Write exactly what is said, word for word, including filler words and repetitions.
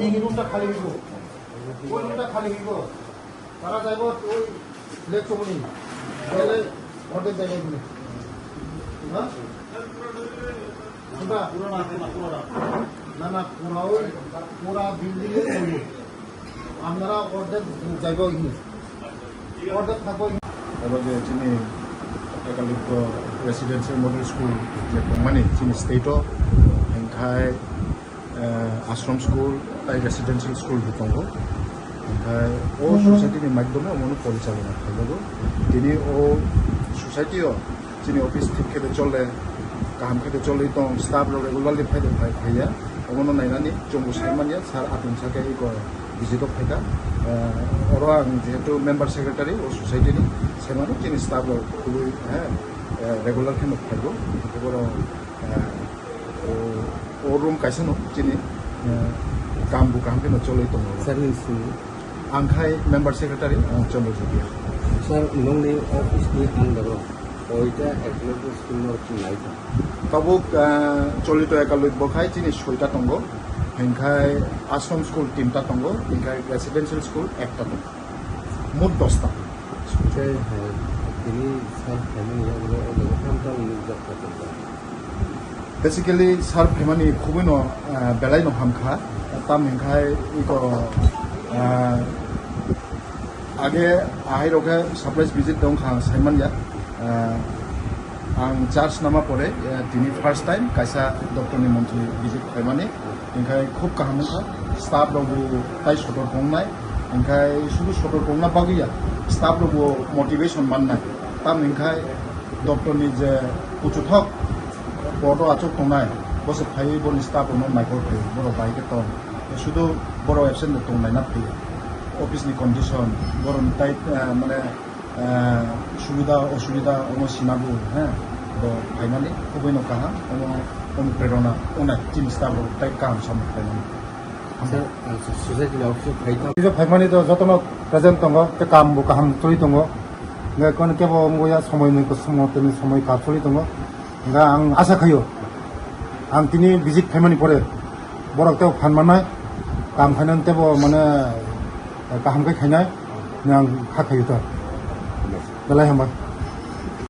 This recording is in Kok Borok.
এই রুমটা খালি হইব, ওই রুমটা খালি হইব। তারা যাইব ওই লেক চমনি, গেলে অর্ধেক জায়গা এখানে। হ্যাঁ? আমরা না, না, পুরা ওই, পুরা বিল্ডিং এর ওই। আপনারা অর্ধেক জায়গা এখানে, অর্ধেক থাকবো এখানে। Oro je chini Ekalibgo Residential Model School je tongmani chini state o, hingkhai eh, ashram school tai residential school bo tongo. Hingkhai o society ni maidome omono porichalona khaijago. Tini o society o chini office thik khe de chole, kaham khe de chole tong, staff rok regularly phai de phai phaiya. Omono nainani chwngbo sai manya, sir atung sake iko visit o phaikha. Eh, oro ang jehetu member secretary o society ni, sai mano chini staff rok khubui, eh, eh, regular khe no phaibo. Hingkhe borok, eh, O, o room kaisa no chini, eh, kam bo kaham khe no choloi tongo. Sir ni simi? Ang khai member secretary, ang Chandra Jibia. Sir, nongni office ni under o koita Eklavya school no chinai ta? Tabuk, eh, Cholito Ekalibgo khai chini soita tongo, hingkhai Ashram school tinta tongo, hingkhai residential school ekta tongo. Mot dosta. Tei hai tini sir phaimani yagulo o jaga tamo tamo nukjak kha tongo. Basically, sir phaimani khubui no, ah, belai no ham kha. Tam hingkhai iko, ah, age ahai rok khe surprise visit dong kha, ang sai manya. Ah, ang charge nama pore, eh, tini first time kaisa doctor ni montri visit phaimani. Hingkhai khub kaham wngkha, staff rok bo tai sotor tongnai, hingkhai sudu sotor tongna bagwi ya, staff rok bo motivation mannai. Tam hingkhai doctor ni je kuchuthok board o achuk tongnai, bo se phaiwi boni staff rok no naikol phaiwi, borok bai khe tong. Sudu borok absent bo tongnaina phaiya. Office ni condition, borok ni tai, eh, mane, eh, subida osubida omo sinabu, he, bo phaimani khubui no kaham, omo, omo prerona onai chini staff rok tai kaham samung phaimani. Sir, ah, society ni office o phai tang. Office o phaimani to jotono present tongo, tei kaam bo kaham choli tongo. Hingkhe kono kebo wngya somoi ni kusumo tini somoi kap choli tongo. Hingkhe ang asa khaio, ang tini visit phaimani pore borok tebo phan mannai, kaam khainani tebo mane kaham khe khainai, hwnwi ang kha khaio to. Belai hambai.